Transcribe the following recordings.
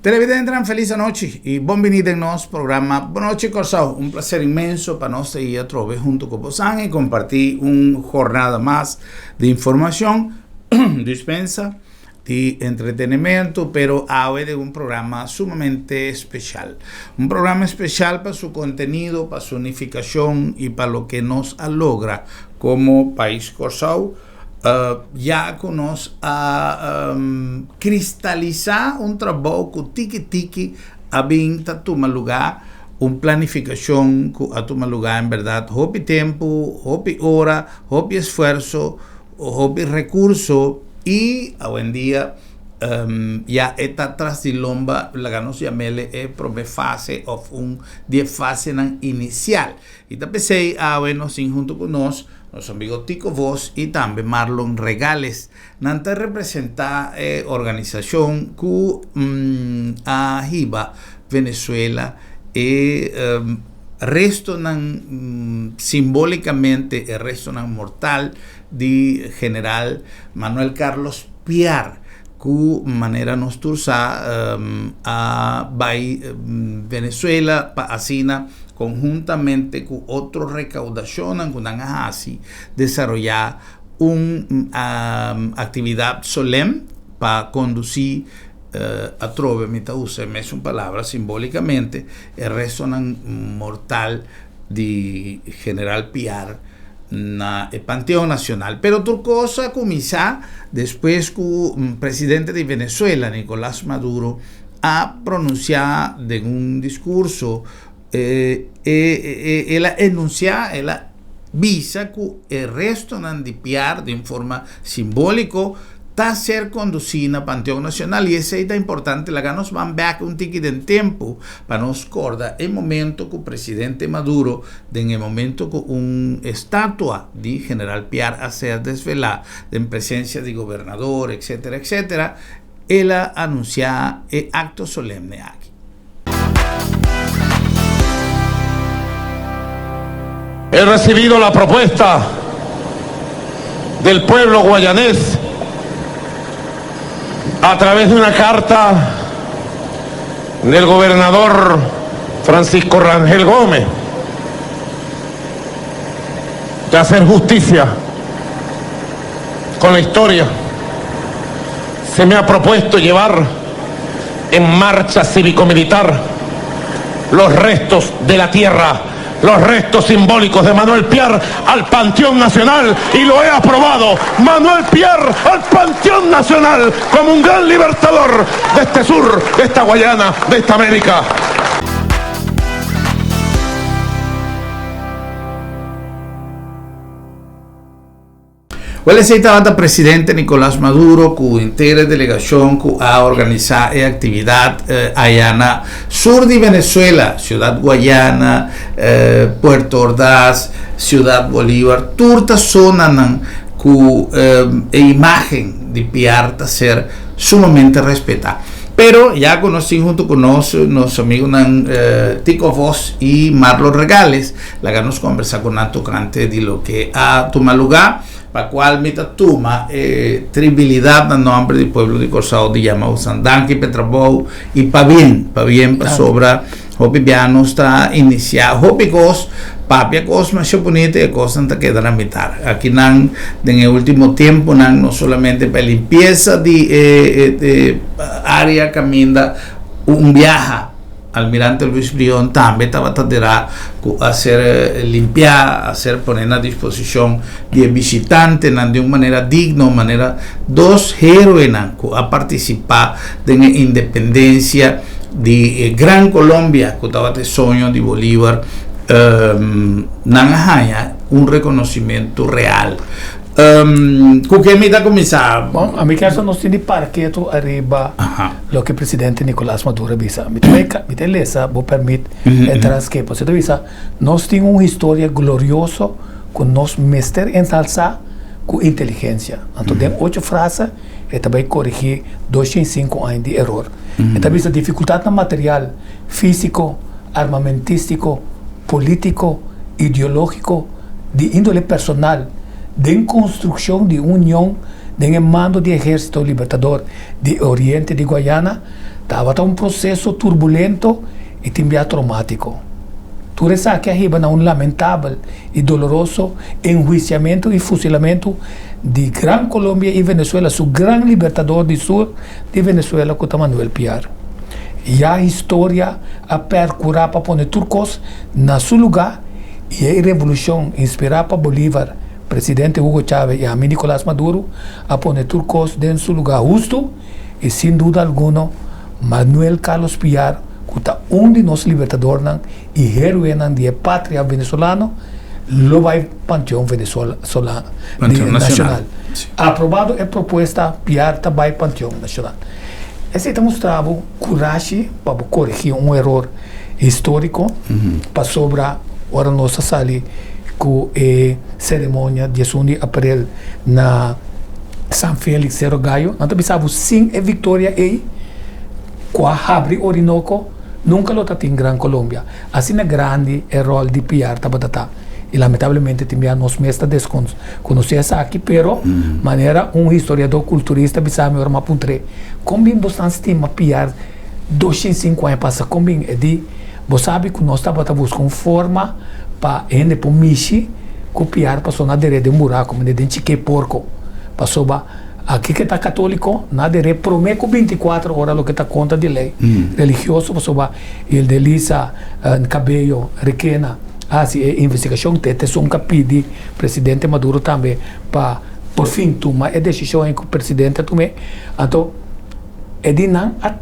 Televidentenan felis anochi y bon bini den nos programa Bon Nochi Kòrsou. Un placer inmenso pa nos ta i atrobe hunto ku bosan y comparti un jornada mas di informacion, dispensa, di entretenimento, pero awe den un programa sumamente special. Un programa special pa su contenido, pa su nificacion y pa loke nos a logra como pais Kòrsou. Ya ku nos a kristalisá un trabou ku tiki tiki a bin ta tuma lugá, un planifikashon ku a tuma lugá en bèrdat hopi tempu, hopi ora, hopi esfuerso, hopi rekurso i awendia ya e ta tras di lomba, laga nos yam'el e promé fase òf un di e fasenan inisial. I ta p'esei awe nos tin huntu ku nos Nos amigo Tico Vos y tambe Marlon Regales. Nan ta representa e organisacion cu a hiba Venezuela e restonan simbolicamente e restonan mortal di General Manuel Carlos Piar cu manera nos tur sa a bay Venezuela pa asina konhuntamente ku otro rekaudashonnan ku nan a hasi, desaroyá un aktividat solèm pa kondusí atrobe, mi ta usa e mesun palabra simbólikamente, e restonan mortal di General Piar na e Panteon Nacional. Pero tur kos a kuminsá despues ku presidente di Venezuela, Nicolás Maduro, a pronunsiá den un diskurso, el a enunsiá, el a bisa ku e restonan di Piar den forma simbóliko ta ser kondusí na Panteon Nacional i esei ta importante. Laga nos ban bèk un tiki den tempu pa nos kòrda e momento ku presidente Maduro den e momento ku un estatua di General Piar a ser desvelá den presensia di gobernador etcetera etcetera. El a anunsiá e akto solemne aki. He recibido la propuesta del pueblo guayanés a través de una carta del gobernador Francisco Rangel Gómez de hacer justicia con la historia. Se me ha propuesto llevar en marcha cívico-militar los restos de la tierra, los restos simbólicos de Manuel Piar al Panteón Nacional y lo he aprobado. Manuel Piar al Panteón Nacional como un gran libertador de este sur, de esta Guayana, de esta América. Wel esei tabata presidente Nicolas Maduro ku henter e delegashon ku a organisá e aktividat aya na sur di Venezuela, Ciudad Guayana, Puerto Ordaz, Ciudad Bolívar, tur ta zonanan ku e imágen di Piar ta ser sumamente respetá. Pero ya ku nos tin huntu ku nos nos amigunan Tico Vos i Marlon Regales, Laga nos kombersá ku nan tokante di loke a tuma lugá, pa kual mi ta tuma e tribilidat na nòmber di pueblo di Kòrsou di yama bosan danki pa e trabou i pabien, pabien pasobra hopi bia nos ta inisiá hopi kos, papia kos masha bunita i e kosnan ta keda na mitar. Aki nan den e último tempunan no solamente pa e limpiesa di e área kaminda un biaha, Almirante Luis Brion tambe tabata derá ku a ser limpiá, a ser poné na disposishon di e bishitantenan di un manera digno, manera dos héroenan ku a partisipá den e independensia di e Gran Colombia, ku tabata e soño di Bolívar, nan a haña un rekonosimentu real. Ku ke mi ta kuminsá? Bon, a mi caso nos tin di parketo ariba loke presidente Nicolas Maduro a bisa. Mi ta bai, mi ta lesa, bo permit, e transcript. Pasobra e ta bisa, nos tin un historia glorioso ku nos mester ensalsá ku inteligensia. Anto den ocho frase e ta bai korigí 205 aña di eror. E ta bisa difikultatnan material, físiko, armamentístiko, polítiko, ideológiko, di índole personal den konstrukshon di un union den e mando di Ehérsito Libertador di Oriente di Guayana. Tabata un proseso turbulento i tin bia tromátiko. Tur esaki a hiba na un lamentabel i doloroso enhuisiamentu i fusilamentu di Gran Colombia i Venezuela su gran libertador di sur di Venezuela ku ta Manuel Piar. Ya historia a pèrkurá pa pone tur kos na su lugá i e revolushon inspirá pa Bolívar, presidente Hugo Chávez i ami Nicolás Maduro a pone tur kos den su lugá hustu i sin duda alguno Manuel Carlos Piar ku ta un di nos libertadornan i héroenan di e patria venezolano lo bai Panteon Venezolano Nacional. Aprobado e propuesta Piar ta bai Panteon Nacional. Esei ta mustra bo kurashi pa bo koregí un eror históriko pasobra ora nos a sali ku e seremonia 11 di aprel na San Felix Cerro Gallo nan ta bisa bo sin e viktoria ei ku a habri Orinoco nunka lo ta tin Gran Colombia. Asina grandi e ròl di Piar tabata ta i lamentablemente tin bia nos mes ta deskonosé esaki pero manera un historiadó kulturista bisa mi ora mi a puntr'é kon bin bo stan stima Piar 205 aña pasa kon bin e di bo sabi ku nos tabata buska un forma pa hende por mishi ku Piar pasobra nan a der'é den un buraku mende den chik'é porko pasobra Aki ke ta katoliko na dere prome ku 24 ora loke ta kontra di lei religioso pasobra Hildelisa Cabello Requena a hasi e investigashon te esun ka pidi presidente Maduro tambe pa por fin tuma e desishon ei ku presidente a tum'é anto e di nan a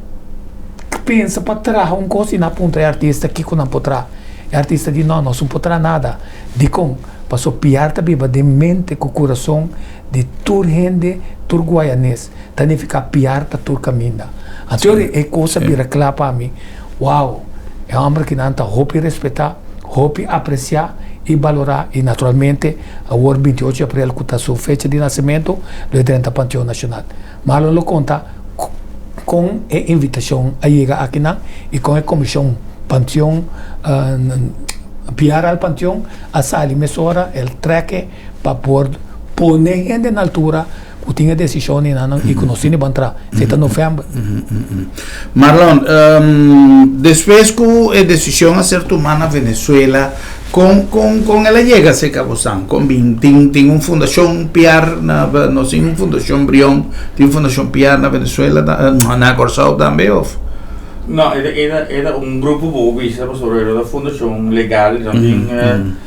pensa pa traha un kos i nan a puntra e artista kiko nan por traha e artista di no nos no por traha nada dikon pasobra piar ta biba den mente ku kurason di tur hende, tur guayanes, ta nifiká piar ta tur kaminda. Anto ora e kos a bira kla pa mi, wow, e hòmber kinan ta hopi respetá, hopi apresiá i balorá i naturalmente awor 28 di aprel ku ta su fecha di nasementu lo e drenta Panteon Nashonal. Marlon lo konta kon e invitashon a yega akinan i kon e komishon Panteon Piar al Panteon a sali mesora el trèk e pa por pone hende na altura ku tin e desishon di nan i ku nos tin di ban traha. Esei ta novèmber. Marlon, despues ku e desishon a ser tumá na Venezuela, kon kon kon el a yega serka bosan? Kon bin tin tin un fundashon Piar na nos tin un fundashon Brion, tin un fundashon Piar na Venezuela na Kòrsou tambe òf? No, e ta e ta un grupo bo bisa pasobra e no ta fundashon legal, no tin.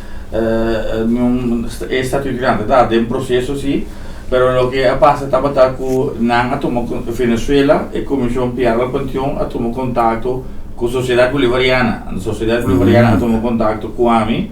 Niun e statuut grandi ta den proceso si, pero loke a pasa tabata cu nan a tuma Venezuela e comision Piar del Panteon a tuma contacto cu Sociedad Bolivariana, anto Sociedad Bolivariana a tuma contacto cu ami,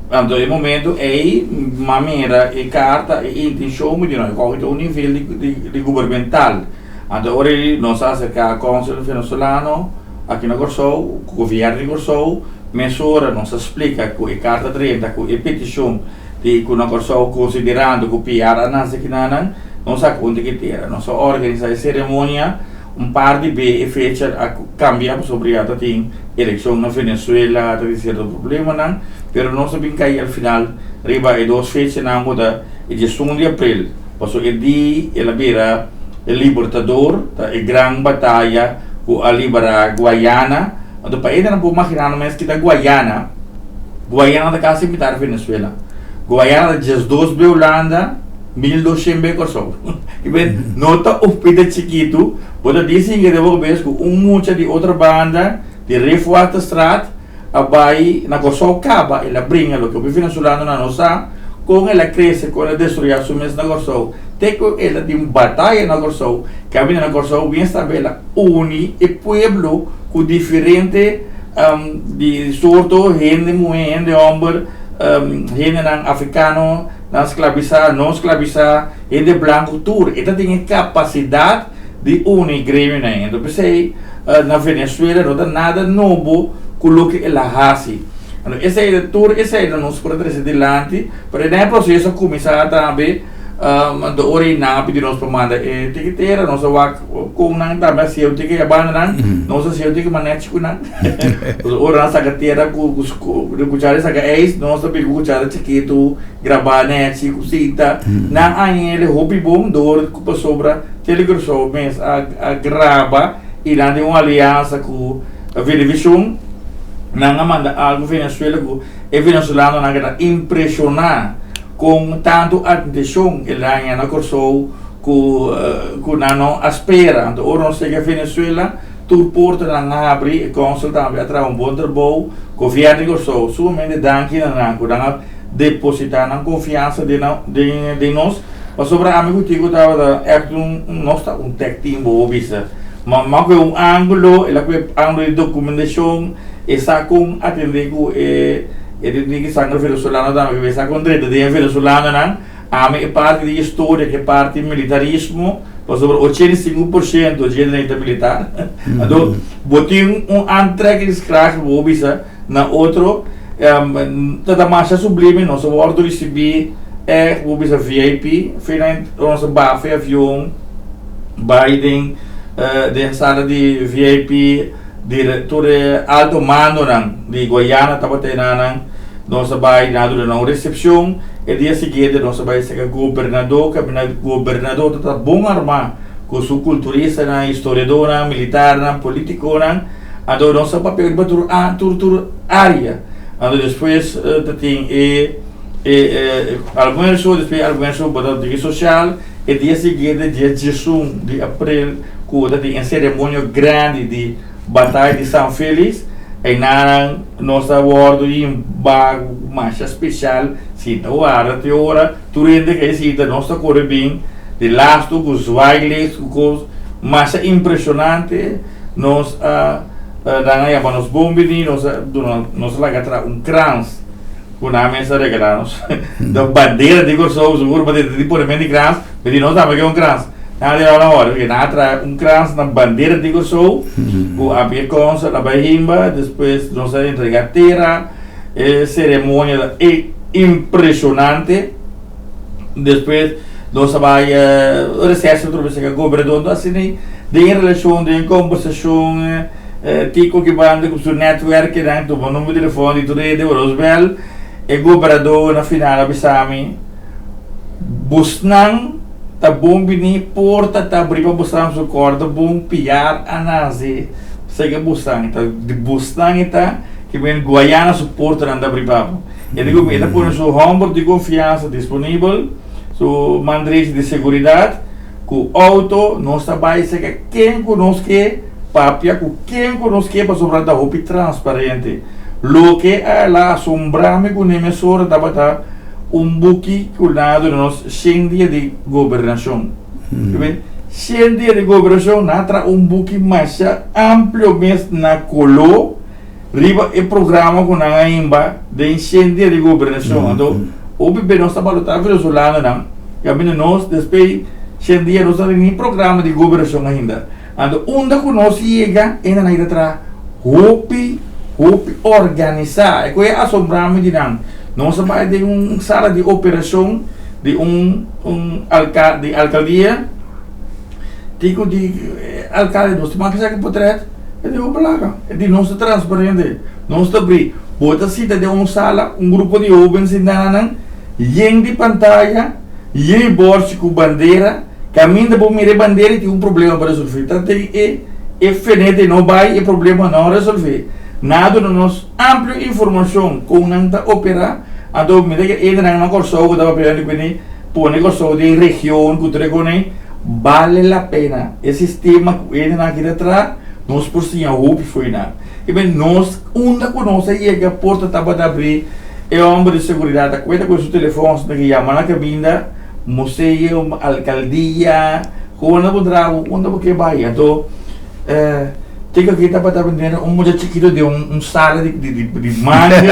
anto e momento ey m'a mira e carta e intencion mi di no e coge ta un nivel di gubernamental, anto ora ey nos a acerca consul venezolano aki na Corsou, cu gobierno di Corsou. Mesora nos a splika ku e karta drenta ku e petishon di ku na Kòrsou konsiderando ku Piar a nase kinanan, nos a konta ki tera. Nos a organisá e seremonia un par di be e fecha a kambia pasobra ya ta tin elekshon na Venezuela, ta tin sierto problemanan, pero nos a bin kai al final riba e dos fechanan ku ta e 11 di aprel, pasobra e di el a bira e libertador, ta e gran bataya ku a liberá Guayana. Anto pa e nan por magina nan mes kita Guayana, Guayana ta kasi mitar Venezuela. Guayana ta 12 be Hulanda, 1200 be Kòrsou. I ben, no ta un pida chikitu, bo ta disi hende bo bes ku un mucha di otro banda di Rifwaterstraat a bai na Kòrsou kaba, el a bringa loke hopi venezolanonan no sa, kon el a krese, kon el a desaroyá su mes na Kòrsou, te ku el a tin bataya na Kòrsou, kaminda na Kòrsou bien stabel el a uni e pueblo ku diferente di sorto, hende muhé, hende hòmber, hendenan afrikano, nan sklabisá, no sklabisá, hende blanku, tur. E ta tin e kapasidat di uni gremionan. Enton p'esei na Venezuela no ta nada nobo ku loke el a hasi. Anto esei ta tur esei ta nos por a trese dilanti, pero den e proseso a kuminsá tambe. Anto ora e nan a pidi nos pa manda e tiketera, nos a wak kon nan tambe a hasié tiki e bandanan, nos a hasié tiki manechi ku nan. Ora nan saka tera ku kuchara di saka eis, nos ta bin ku kuchara chikitu, grabá nechi ku sinta. Nan a hende hopi bon dor ku pasobra Tele Curaçao mes a graba. i nan tin un aliansa ku Venevishon, nan a manda algu Venezuela ku e venezolanonan keda impreshoná kon tantu atenshon el a haña na Kòrsou ku ku nan no a spera. Anto ora nos yega Venezuela tur portanan a habri, e kònsel tambe a traha un bon trabou, gobièrnu di Kòrsou sumamente danki na nan ku nan a depositá nan konfiansa den nan den nos pasobra ami ku Tico tabata ègt un nos ta un tag team bo por bisa ma mi a kohe un ángulo el a kohe ángulo di dokumentashon e sa kon atendé ku e e tin ki sangre venezolano tambe e sa kon drenta den e venezolanonan ami e parti di historia ku e parti militarismo pasobra 85% dje ta militar anto bo tin un aantrekkingskracht bo por bisa. Na otro, ta ta masha sublime, nos a wordo ricibi e bo bisa VIP, fina nos a baha fe avion bay den den sala di VIP, di tur e alto mandonan di Guayana tabata enanan, nos a bay nan a duna nan un recepcion, e dia siguiente nos a bay cerca gobernador, caminda gobernador ta ta bon arma cu su culturistanan, historiadornan, militarnan, politiconan. Anto nos a papia riba tur tur tur área. Anto despues ta tin e e almuerso, despues e almuerso bo ta diki sosial. E dia siguiente dia diesun di aprel ku ta tin e seremonia grandi di bataya di San Felis. Einan nos a wòrdu yimba ku masha spesial sinta warda te ora tur hende ke sinta nos ta kore bin di lastu ku zwaailicht ku kos masha impreshonante. Nos a nan a yama nos bon bini, nos a duna nos a laga traha un krans ku nan mes a regalá nos. Da bandera di Kòrsou sigur pa di pone men di krans, mi di nos tambe ke un krans. Nan a yama nan ora nan a traha un krans na bandera di Kòrsou ku a pia kònsel a bai himba, despues nos a entregá tera, e seremonia ta impreshonante. Despues nos a bai receso otro bes e gobernador asina den relacion den conversacion Tico ki banda cu su netwerknan tuma numero di telefon di tur hende ora nos bel e gobernador na final a bisa mi bosnan ta bon bini porta ta abri pa bosnan so corda bon piar a nace sega bosnan ta di bosnan e ta ki men Guayana su portanan ta abri pa bo. E di ku e ta pone su hòmber di konfiansa disponibel, su man drechi di seguridat, ku outo nos ta bai seka ken ku nos ke papia ku ken ku nos ke pasobra ta hopi transparente. Loke a la asombrá mi kuné mesora tabata un buki ku nan a duna nos shen dia di gobernashon. Shen dia di gobernashon nan a traha un buki masha amplio mes na koló. Riba e programa ku nan a himba den shen dia di gobernashon. Anto hopi be nos ta balotá venezolanonan kaminda nos despues shen dia nos no tin ni programa di gobernashon ainda. Anto unda ku nos yega e nan a ira traha hopi hopi organisá. E ku e asombrá mi di nan. Nos a bai den un sala di operashon di un un alka di alkaldia tin ku di alkalde nos ta maka esaki potret. E di bo placa. E di nos ta transparente. Nos ta bri. Bo ta sinta den un sala, un grupo di hoben sinta na nan, yen di pantaya, yen di borchi cu bandera. Caminda bo mira e bandera y tin un problema pa resolve. Ta den e e fenete no bay, e problema no resolve. Nan a duna nos amplio informacion con nan ta opera. Anto mi ta kere entra na Corsou cu ta papia di cuini pone Corsou den region cu tur e cone. Bale la pena. E sistema ku hendenan aki ta traha, nos por siña hopi fo'i nan. I men nos, unda ku nos a yega, porta tabata abrí, e hòmber di seguridat a kuenta ku su telefòn, asina ke yama na kaminda, museo, alkaldia, ku unda bo traha, unda bo ke bai. Anto, tin ku aki tabata bendendo un mucha chikitu den un sala di di mangel,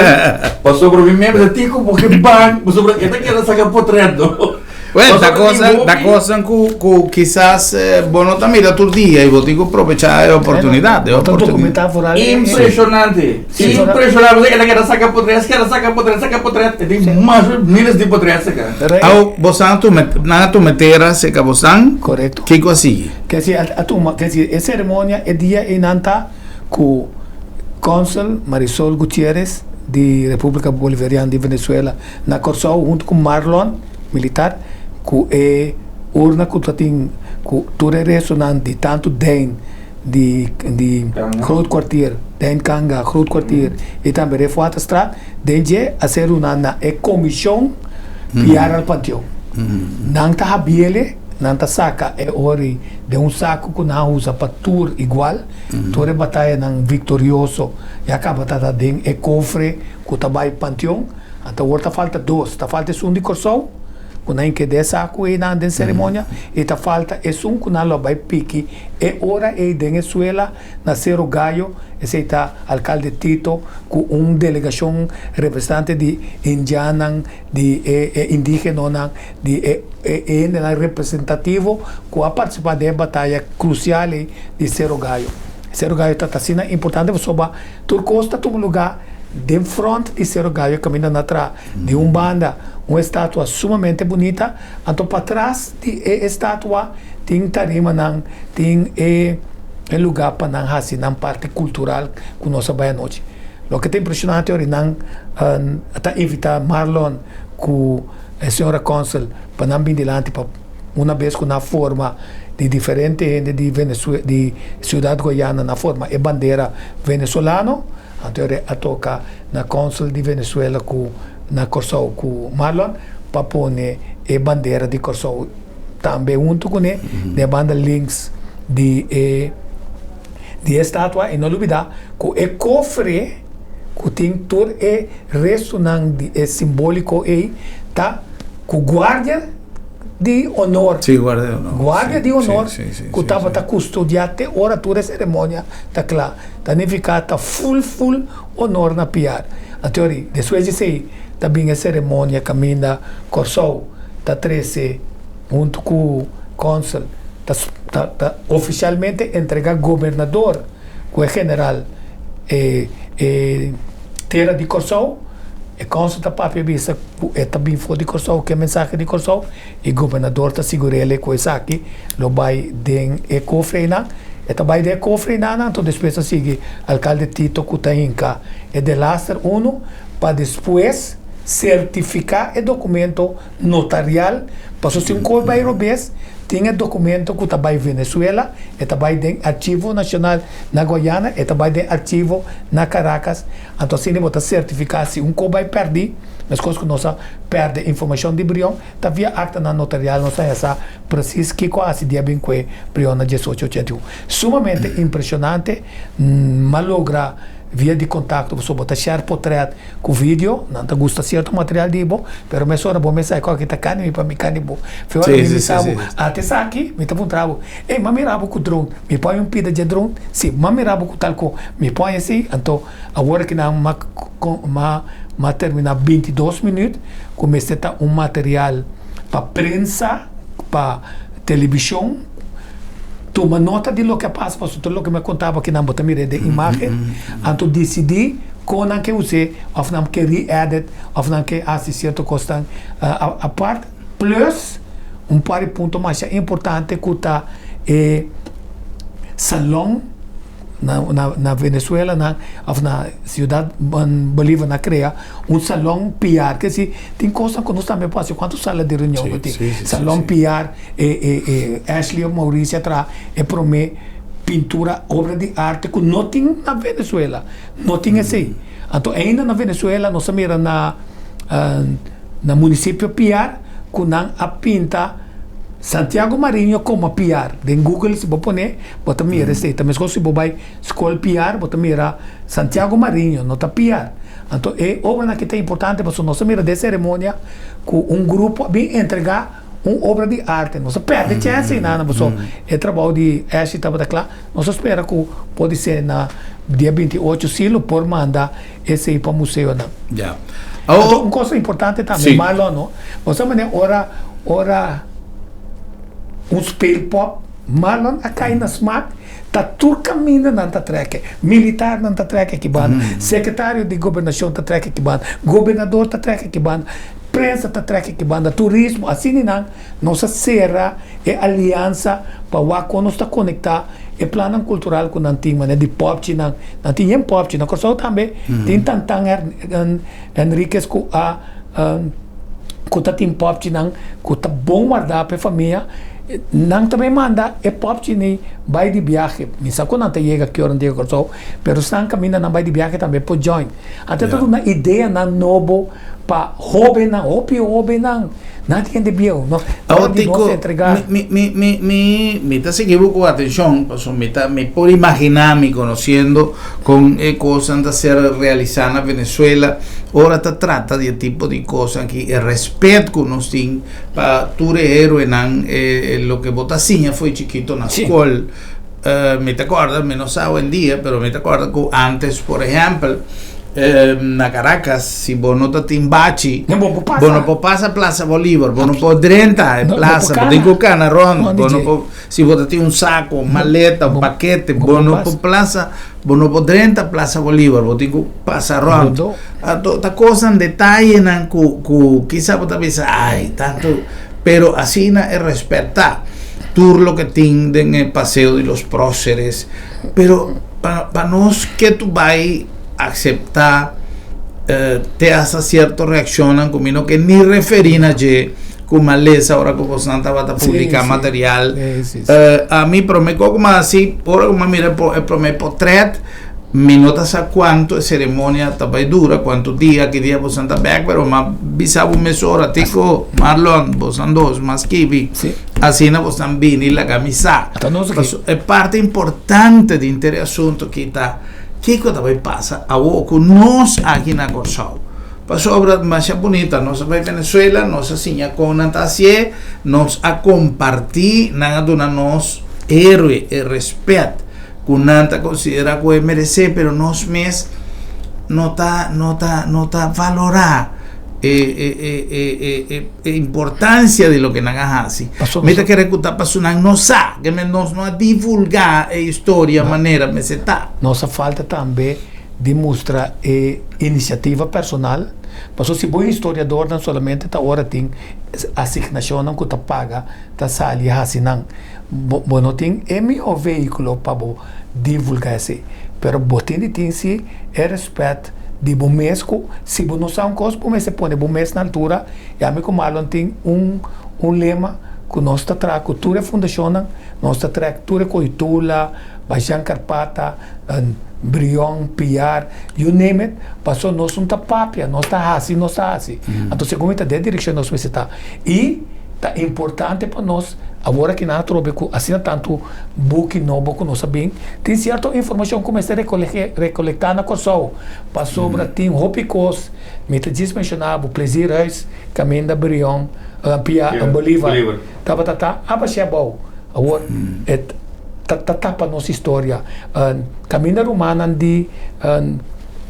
pasobra mi mes a tin ku bo ke ban, pasobra e ta keda saka potret no. Bueno, ta cosa, ta cosa ku, ku kisas eh, bo no ta mira tur dia i bo tin ku probechá e oportunidat. E oportunidat. Impresionante. Sí. Impresionante. Porque ela quer sacar potret, quer sacar potret, sacar potret. E tin mas miles di potret saca. Au, bosan tu met, nan a tuma tera seka bosan. Correcto. Kiko a sigui? Ke si a tuma, ke si e ceremonia e dia einan ta ku Consul Marisol Gutierrez di Republica Bolivariana di Venezuela na Kòrsou huntu ku Marlon, militar, ku e urna ku ta tin ku tur e restonan di tantu Dane. di di Groot Kwartier, den Kanga, Groot Kwartier i tambe Refuaterstraat, den dje a ser runa na e komishon Piar al Panteon. Nan ta habiele, nan ta saka e ori den un saku ku nan a usa pa tur igual, tur e batayanan viktorioso ya kaba ta ta den e kofre ku ta bai Panteon. Anto awor ta falta dos, ta falta esun di Kòrsou ku nan keda e saku einan den seremonia i ta falta esun ku nan lo bai piki e ora ei den e suela na Cerro Gallo, esei ta alkalde Tito ku un delegashon representante di indiannan, di e e indigenonan, di e e hendenan representativo ku a partisipá den e bataya krusial ei di Cerro Gallo. Cerro Gallo ta asina importante pasobra tur kos ta tuma lugá den front di Cerro Gallo kaminda nan traha di un banda un estatua sumamente bunita, anto patras di e estatua tin tarimanan, tin e e lugá pa nan hasi nan parti kultural ku nos a bai anochi. Loke ta impreshonante ora nan ta invitá Marlon ku e señora Konsel pa nan bin dilanti pa una bes ku nan forma di diferente hende di Venezuela di Ciudad Guayana nan forma e bandera venezolano, anto ora a toka na Konsel di Venezuela ku na Kòrsou ku Marlon pa pone e bandera di Kòrsou tambe huntu kuné den e banda links di e di e estatua i no lubidá ku e kofre ku tin tur e restunan di e simbóliko ei ta ku guardia di honor. Sí, guardia di honor. Guardia di honor ku tabata kustodiá te ora tur e seremonia ta kla. Ta nifiká ta ful ful honor na Piar. Anto ori, despues di esei ta bin e seremonia kaminda Kòrsou ta trese huntu ku kònsel ta ta ta ofisialmente entregá gobernador ku e general e e tera di Kòrsou. E kònsel ta papia bisa ku e ta bin for di Kòrsou ku e mensahe di Kòrsou i gobernador ta sigur'é ku esaki lo bai den e kofrenan. E ta bai den e kofrenan anto despues ta sigui alkalde Tito ku ta hinka e delaster unu pa despues sertifiká e dokumento notarial pasobra si un kos bai robes tin e dokumento ku ta bai Venezuela, e ta bai den Archivo Nashonal na Guayana, e ta bai den archivo na Caracas, anto asina bo ta sertifiká si un kos bai pèrdí, meskos ku nos a pèrdè informashon di Brion, ta via aktanan notarial nos a haña sa presis kiko a hasi dia bin kue Brion na diesocho ochenta i un. Sumamente impreshonante, m'a logra via di kontakto pasobra bo ta share potrèt ku video, nan ta gusta sierto material di bo, pero mesora bo mes sa kòke ta kani mi pa mi kani bo. Fe ora mi bisa bo, ata esaki, mi ta puntra bo, ey, m'a mira bo ku drone, mi por haña un pida dje drone? Si, m'a mira bo ku tal ko, mi por haña esei? Anto, awor ki nan m'a m'a m'a terminá bintidos minüt ku mester ta un material pa prensa, pa televishon, tuma nota di loke a pasa, pasobra tur loke mi a konta bo aki nan bo ta mira den imágen, anto disidí kon nan ke us'é òf nan ke re-edit òf nan ke hasi sierto kosnan apart, plus un par di punto masha importante ku ta e salon na na na Venezuela nan òf na Ciudad Bolivar nan a krea un salon piar, ke si tin kosnan ku nos tambe por hasi, kuantu sala di reunion ku tin? Salon piar e e e Ashley òf Mauricio a traha e promé pintura obra di arte ku no tin na Venezuela, no tin esei. Anto ainda na Venezuela nos a mira na na munisipio Piar ku nan a pinta Santiago Mariño komo Piar. Den Google si bo pone bo ta mira esei. Ta meskos si bo bai skol Piar bo ta mira Santiago Mariño, no ta Piar. Anto e obranan aki ta importante pasobra nos a mira den seremonia ku un grupo a bin entregá un obra di arte. Nos a pèrdè chèns einan pasobra e trabou di Ashley tabata kla. Nos a spera ku podisé na dia 28 si lo por manda esei pa museonan. Ya. Anto un cosa importante tambe, Marlon, no? Bo sa manera ora ora un speelpop, Marlon a kai na smak, ta tur kaminda nan ta trek, militarnan ta trek aki banda, sekretario di gobernashon ta trek aki banda, gobernador ta trek aki banda, prensa ta trek aki banda, turismo, asina nan nos a sera e aliansa pa wak kon nos ta konektá e plannan kultural ku nan tin, manera di pòpchinan, nan tin yen pòpchi, na Kòrsou tambe tin Tantan Henriquez ku a ku ta tin pòpchinan ku ta bon wardá pa e famia. Nan ta bay manda e popchi ni bay di biahe. Mi sa cu nan ta yega ki ora nan ta yega Corsou, pero esnan caminda nan bay di biahe tambe por join. Anto ta duna ideanan nobo pa hobennan, hopi hobennan, nan di hende bieu, no. Ora di nos entrega. Mi, mi, mi, mi, mi ta sigui bo cu atencion, pasobra mi ta, mi por imagina mi conociendo con e cosnan ta ser realisa na Venezuela, ora ta trata di e tipo di cosnan aki, e respet cu nos tin Pa tur e héroenan, e loke bo ta siña fo'i chikito na skol. Mi ta kòrda, mi no sa awendia, pero mi ta kòrda ku ántes, por ehèmpel, na Caracas, si bo no ta tin bachi, bo no por pasa Plaza Bolívar, bo no por drenta e plaza, bo tin ku kana rònt, bo no por, si bo ta tin un sako, un maleta, un pakete, bo no por plaza, bo no por drenta Plaza Bolívar, bo tin ku pasa rònt. Anto ta kosnan, detayenan ku ku kisa bo ta bisa ai tantu, pero asina e rèspèt ta. Tur loke tin den e Paseo di los Próceres, pero pa pa nos ke tu bai akseptá te hasta sierto reakshonnan ku mi no ke ni referí na dje ku malesa ora ku bosnan tabata publiká material. Ami promé kos ku mi a hasi ora ku mi a mira e promé potrèt, Mi no ta sa cuanto e ceremonia ta bay dura, cuanto dia, ki dia bosan ta bek, pero m'a bisa bo mesora, Tico, Marlon, bosan dos, m'a skibi. Sí. Asina bosan bini laga mi sa. Ata nos aki. Paso e parte importante di henter e asunto aki ta, kico ta bay pasa awo cu nos aki na Corsou? Pasobra masha bunita, nos a bay Venezuela, nos a siña con nan ta hacié, nos a comparti, nan a duna nos héroe e respet. Ku nan ta konsiderá ku e meresé, pero nos mes no ta no ta no ta valorá e e e e e e e importansia di loke nan a hasi. Mi ta kere ku ta pasobra nan no sa, ke men nos no a divulgá e historia manera mester ta. Nos a falta tambe di mustra e inisiativa personal, pasobra si bo historiadornan solamente ta ora tin asignashonnan ku ta paga ta sali hasi nan. Bo bo no tin e mihó vehíkulo pa bo divulgá esei, pero bo tin di tin si e rèspèt di bo mes ku si bo no sa un kos bo mester pone bo mes na altura. I ami ku Marlon tin un un lema ku nos ta traha ku tur e fundashonnan, nos ta trèk tur e Koitula, Bajan Karpata, Brion, Piar, you name it, pasobra nos no ta papia, nos ta hasi, nos ta hasi. Anto segun mi ta den direkshon nos mester ta. I ta importante pa nos awor aki nan atrobe ku asina tantu buki nobo ku nos a bin, tin sierto informashon ku mester rekolektá na Kòrsou pasobra tin hopi kos, mi ta djis menshoná bo Plezierhuis kaminda Brion Pia Bolivar tabata ta abashé abou awor e ta tapa nos historia kaminda rumannan di.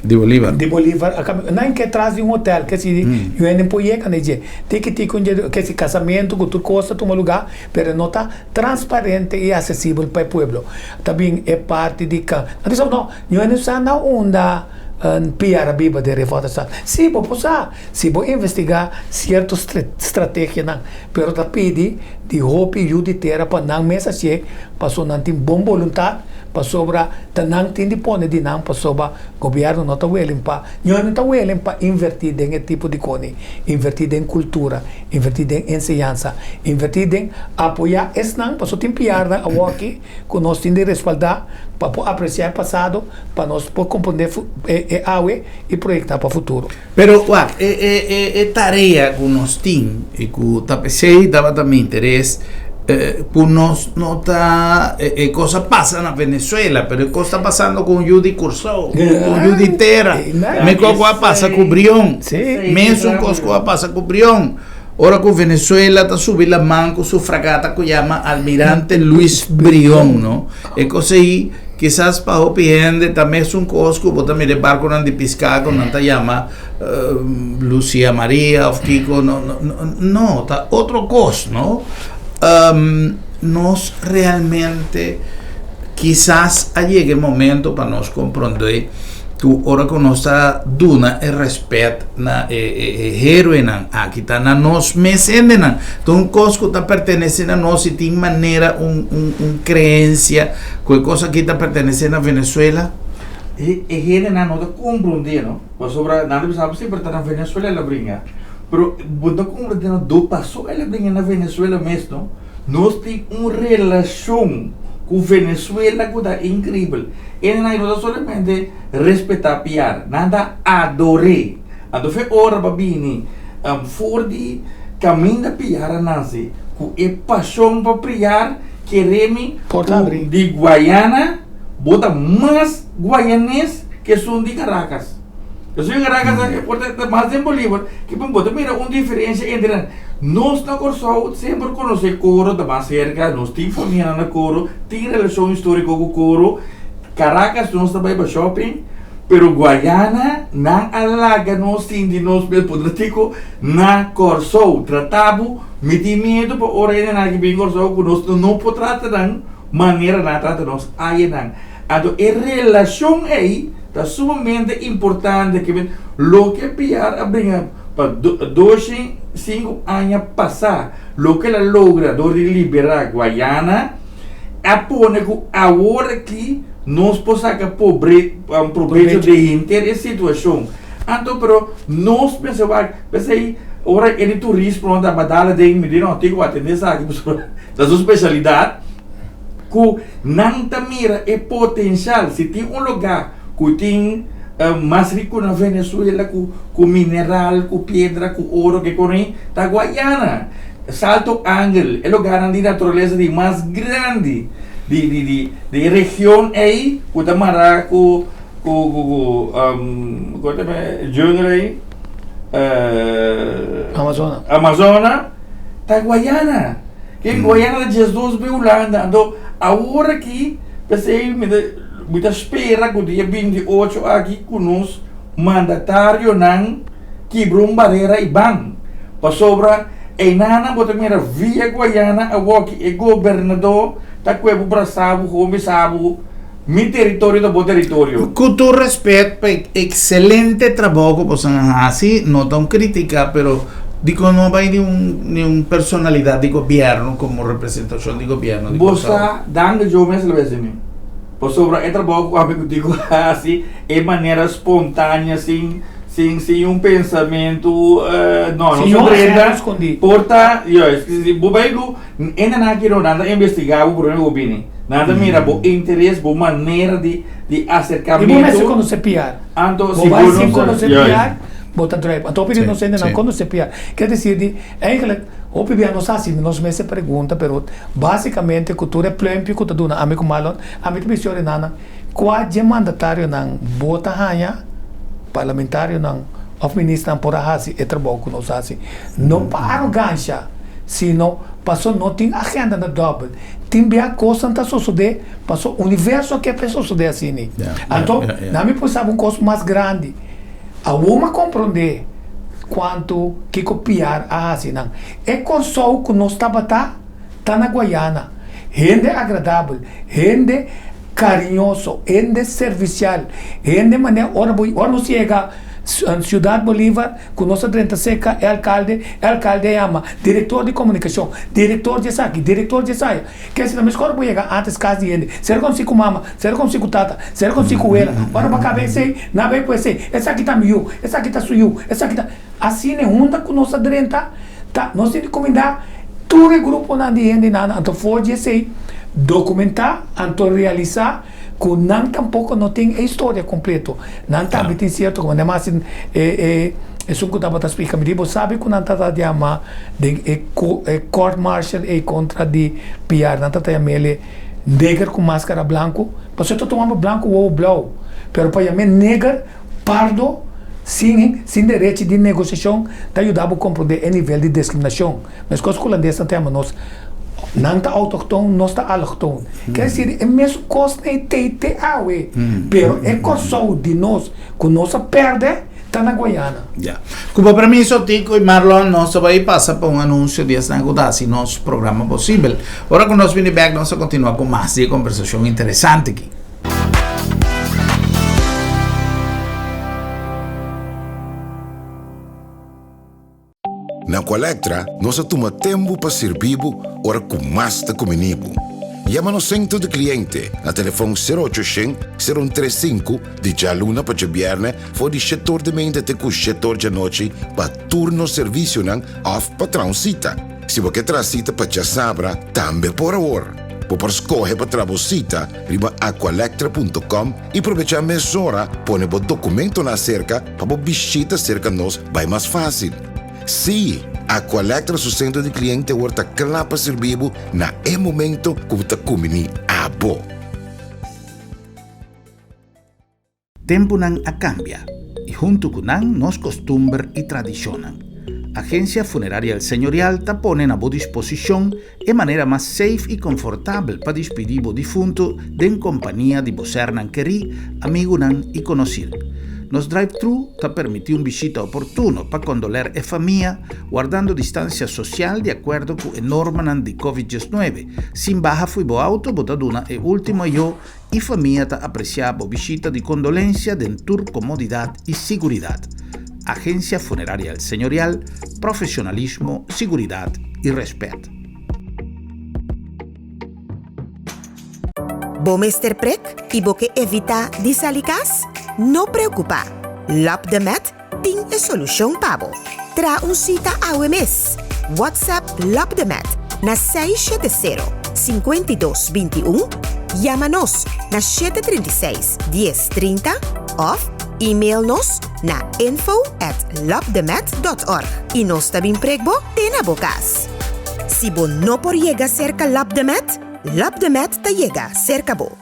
Di Bolívar. Di Bolívar. Nan ke tras di un hotel, ke si yu hende por yega na dje. Tiki tiki un dje, ke si kasamentu ku tur kos ta tuma lugá, pero no ta transparente i asesibel pa e pueblo. Ta bin e parti di ka. Nan bisa, no, yu hende sa na unda Piar a biba den Revolta. Si, bo por sa, si bo investigá sierto strategianan, pero ta pidi di hopi yu di tera pa nan mes hasié, pasobra nan tin bon boluntat. Pasobra ta nan tin di pone di nan pasobra gobierno no ta welen pa, ñoe no ta welen pa inverti den e tipo di koni, inverti den kultura, inverti den enseñansa, inverti den apoya esnan, pasobra tin piarnan awoki ku nos tin di respalda pa por apresia e pasado, pa nos por komprende e awe i proyekta pa futuro. Pero wak, e e e e tarea ku nos tin i ku ta p'esei tabata mi interes ku nos no ta e e kos a pasa na Venezuela pero e kos ta pasando ku un yu di Kòrsou, ku un yu di tera. Mi kos ku a pasa ku Brion, mesun kos ku a pasa ku Brion. Ora ku Venezuela ta subi laman ku su fragata ku yama Almirante Luis Brion, no? E kos ei kisas pa hopi hende ta mesun kos ku bo ta mira e barkunan di piská ku nan ta yama Lucia Maria òf kiko, no, no, no, ta otro kos, no? Nos realmente kisas a yega e momento pa nos komprondé ku ora ku nos ta duna e rèspèt na e e héroenan aki ta na nos mes hendenan. Ta un kos ku ta pertenesé na nos i tin manera un un un kreensia ku e kos aki ta pertenesé na Venezuela. E e hendenan no ta komprondé no, pasobra nan ta bisa bo semper ta na Venezuela el a bringa, pero bo ta komprondé no do paso el a bringa na Venezuela mes no. Nos tin un relashon ku Venezuela ku ta inkribel. Hendenan no ta solamente respetá Piar, nan ta ador'é. Anto fe ora pa bini for di kaminda Piar a nase ku e pashon pa Priar, kere mi ku di Guayana bo ta mas guayanés ke esun di Caracas. Esun di Caracas por ta mas den Bolívar, ke bo ta mira un diferensia entre nan. Nos na Kòrsou semper konosé Koro ta mas serka, nos tin famianan na Koro, tin relashon históriko ku Koro. Caracas nos ta bai pa shopping, pero Guayana nan a laga nos sinti nos mes potratico na Kòrsou. Trata bo, mi tin miedu pa ora hende nan aki bin Kòrsou ku nos no por trata nan manera nan a trata nos ayenan. Anto e relashon ei ta sumamente importante ke loke PR a bringa pa doshi sinku aña pasá, loke el a logra dor di liberá Guayana a pone ku awor aki nos por saka probecho di henter e situashon. Anto pero nos mester wak, p'esei ora e di turismo nan ta dal aden mi di no tin ku atendé esaki pasobra ta su spesialidat. Ku nan ta mira e potensial, si tin un lugá ku tin mas riku na Venezuela ku ku mineral, ku piedra, ku oro ke koné, ta Guayana. Salto Angel, e lugánan di naturalesa di mas grandi di di di di e region ei ku ta mará ku ku ku ku ku ta jungle ei? Amazona. Amazona, ta Guayana. Ke Guayana ta 12 be Hulanda. Anto awor aki p'esei mi ta mi ta spera ku dia 28 aki ku nos mandatarionan kibra un barera i ban. Pasobra einanan bo ta mira via Guayana awoki e gobernador ta kue bo brasa bo hopi sa bo mi teritorio ta bo teritorio. Ku tur respet pa e excelente trabou ku boso a hasi, no ta un kritika pero dikon no a bai ni un ni un personalidat di gobierno komo representashon di gobierno di Bo Kòrsou? sa danki Joe mes lo bes di mi. Pasobra e trabou ku ami ku Tico a hasi e manera spontanea sin sin sin un pensamentu no no Sin sa un agenda drenta skondí. por ta juist bo bai ku Hende nan aki no, nan ta investigá bo promé ku bo bini. Nan ta mira bo interes, bo manera di di I bo mester aserkamentu. konosé PR. Anto Bo si bai bo sin no sa, konosé juist. PR, bo ta druip. Anto hopi di Sí, nos hende nan sí. konosé PR. Ker desir di, eigenlijk, hopi bia nos hasi nos mes e pregunta, pero básikamente ku tur e pluimpje ku ta duna ami ku Marlon, ami ta bisa yori nan, kua dje mandatarionan bo ta haña, parlamentarionan òf ministernan por a hasi e trabou ku nos hasi? No pa arogansha, sino paso no tin agenda na dòbel. Tin bia kosnan ta sosodé paso universo a ke pa e sosodé asini. Anto, na mi por saba un kos mas grandi. Awor mi a komprondé kuantu kiko piar a hasi nan. E Kòrsou ku nos tabata ta na Guayana. Hende agradabel, hende kariñoso, hende servisial, hende manera ora bo ora nos yega Ciudad Bolívar ku nos a drenta serka e alkalde, e alkalde a yama direktor di komunikashon, direktor di esaki, direktor di esaya. Ke asina mes ora bo yega antes kas di hende, sera konsi ku mama, sera konsi ku tata, sera konsi ku wela, ora bo a kaba esei, nan a bai ku esei, esaki ta mi yu, esaki ta su yu, esaki ta. Asina hunta ku nos a drenta, ta nos tin di kumindá tur e gruponan di hendenan, anto for di esei dokumentá, anto realisá ku nan tampoko no tin e historia kompleto. Nan tambe tin sierto ku nan hasi e e esun ku tabata splika mi di bo sabi ku nan tabata yama den e e court martial ei kontra di Piar nan tabata yam'el neger ku maskara blanku pasobra e ta tuma blanku wowo blou pero pa yam'é neger pardo sin sin derechi di negosiashon ta yuda bo komprondé e nivel di diskriminashon. Meskos ku hulandesnan ta yama nos, nan ta autochtoon, nos ta allochtoon. Ker desir e mesun kos na e tei te awe, pero e Kòrsou di nos ku nos a pèrdè ta na Guayana. Ya. Ku bo permiso, Tico i Marlon, nos ta bai pasa pa un anunsio di esnan ku ta hasi nos programa posibel. Ora ku nos bini bèk, nos ta kontinuá ku mas di e kombersashon interesante aki. Na Aqualectra nos a tuma tempu pa sirbi bo ora ku mas ta kumini bo. Yama nos sentro di kliente na telefon sero ocho shen, sero un tres sinku di djaluna pa djabièrnè for di shetor di meinta te ku shetor djanochi pa tur nos servisionan òf pa traha un sita. Si bo ke traha sita pa djasabra, tambe por awor. Bo por skohe pa traha bo sita riba aqualectra punto com i probechá mesora pone bo dokumentonan aserka pa bo bishita serka nos bai mas fásil. Sí, Aqualectra su sentro di kliente awor ta kla pa sirbi bo na e momento ku bo ta kumbiní abo. Tempunan a kambia i huntu ku nan nos kostumber i tradishonnan. Agensia Funeraria El Señorial ta pone na bo disposishon e manera mas safe i konfortabel pa dispidí bo difuntu den kompania di bo sernan kerí, amigunan i konosir. Nos drive-thru ta permití un bishita oportuno pa kondoler e famia, wardando distansia sosial di akuerdo ku e normanan di Covid 19. Sin baha fo'i bo auto bo ta duna e último ayó I famia ta apresiá bo bishita di kondolensia den tur komodidat i siguridat. Agensia Funeraria El Señorial, profesionalismo, siguridat i rèspèt. Bo mester prek i bo ke evitá di sali kas? No preokupá! Lab de Med Tin e solushon pa bo. Traha un sita awe mes. WhatsApp Labdemed na 670 52 21, yama nos na 736 10 30 òf email nos na info at labdemed dot org i nos ta bin prek bo te na bo kas. Si bo no por yega serka Labdemed, Labdemed ta yega serka bo.